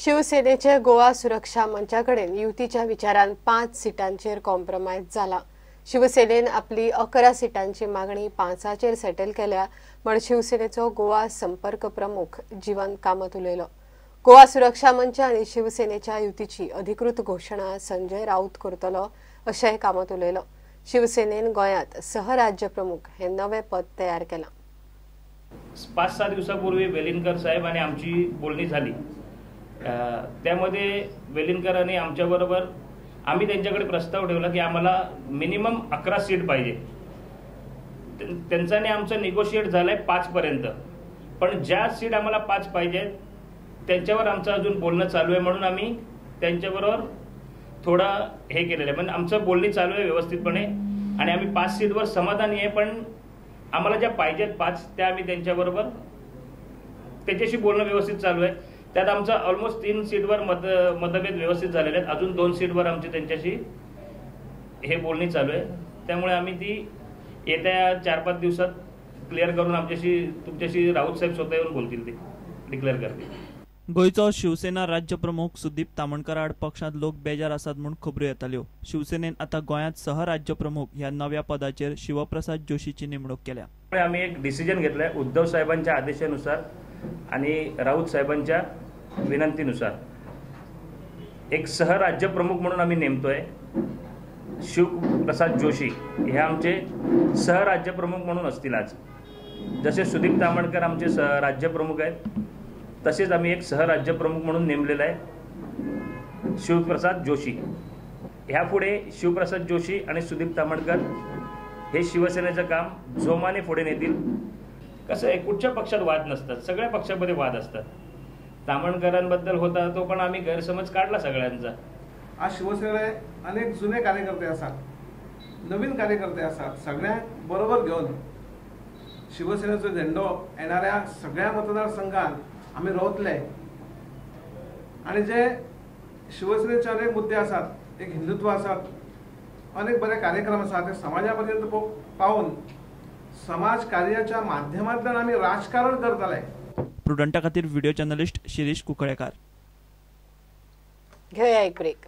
शिवसेनेचे गोवा सुरक्षा मंचा कडेन युतीच्या विचारान 5 सिटांचेर कॉम्प्रोमायज जाला। शिवसेनेन आपली 11 सिटांची मागणी 5चेर सेटल केल्या म्हण शिवसेनेचो गोवा संपर्क प्रमुख जीवन कामत उलयलो। गोवा सुरक्षा मंच आनी शिवसेनेच्या युतीची अधिकृत घोषणा संजय राऊत करतलो अशेंय कामत उलयलो। शिवसेनेन गोंयांत सहराज्य प्रमुख हे नवे पद तयार केलां। 5-6 दिवसापूर्वी वेलिंगकर साहेब आणि आमची बोलणी झाली। त्यामध्ये वेलिंगकरांनी आमच्याबरोबर आम्ही त्यांच्याकडे प्रस्ताव ठेवला की आम्हाला मिनिमम 11 सीट पाहिजे। त्यांचा आणि आमचं निगोशिएट झालंय 5 पर्यंत, पण ज्या सीट आम्हाला 5 पाहिजे त्यांच्यावर आमचं अजून बोलणं चालू आहे, म्हणून आम्ही त्यांच्याबरोबर थोडा हे केलेलं आहे। पण आमचं बोलणी चालू आहे व्यवस्थितपणे आणि आम्ही 5 सीटवर समाधानी आहे, पण आम्हाला ज्या पाहिजेत 5 त्या आम्ही त्यांच्याबरोबर त्यांच्याशी बोलणं व्यवस्थित चालू आहे। त्यात आमचा ऑलमोस्ट 3 सीटवर मतभेद व्यवस्थित झालेले आहेत, अजून 2 सीटवर आमची त्यांच्याशी हे बोलणी चालू आहे। त्यामुळे आम्ही ती येत्या 4-5 दिवसात क्लिअर करून आमच्याशी तुमच्याशी राऊत साहेब स्वतः येऊन बोलतील, ते डिक्लेअर करतील। गोंयचो शिवसेना राज्य प्रमुख सुदीप तामणकर आड पक्षांत लोक बेजार आसात म्हूण खबरो येताल्यो। शिवसेनेन आतां गोंयांत सहराज्य प्रमुख ह्या नव्या पदाचेर शिवप्रसाद जोशीची नेमणूक केल्या। आम्ही एक डिसिजन घेतलाय उद्धव साहेबांच्या आदेशानुसार आणि राऊत साहेबांच्या विनंतीनुसार एक सहराज्य प्रमुख म्हणून आम्ही नेमतोय शिवप्रसाद जोशी हे आमचे सहराज्य प्रमुख म्हणून असतील। आज जसे सुदीप तामणकर आमचे सहराज्य प्रमुख आहेत तसेच आम्ही एक सहराज्य प्रमुख म्हणून नेमलेला आहे शिवप्रसाद जोशी। ह्यापुढे शिवप्रसाद जोशी आणि सुदीप तामणकर हे शिवसेनेचं काम जोमाने पुढे नेतील। कसं आहे, कुठच्या पक्षात वाद नसतात, सगळ्या पक्षामध्ये वाद असतात। तामणकरांबद्दल होता तो पण आम्ही गैरसमज काढला सगळ्यांचा। आज शिवसेने अनेक जुने कार्यकर्ते आसात, नवीन कार्यकर्ते आसात, सगळ्यांक बरोबर घेवन शिवसेनेचो झेंडो येणाऱ्या सगळ्या मतदारसंघात आमी रोवतले आनी जे शिवसेनेचे अनेक मुद्दे आसात, एक हिंदुत्व आसात, अनेक बरे कार्यक्रम आसात ते समाजा पर्यंत पावोवन समाज कार्याच्या माध्यमांतल्यान आमी राजकारण करतले। प्रुडंटा खातीर व्हिडिओ जर्नलिस्ट शिरीष कुंकळेकार। घेऊया एक ब्रेक।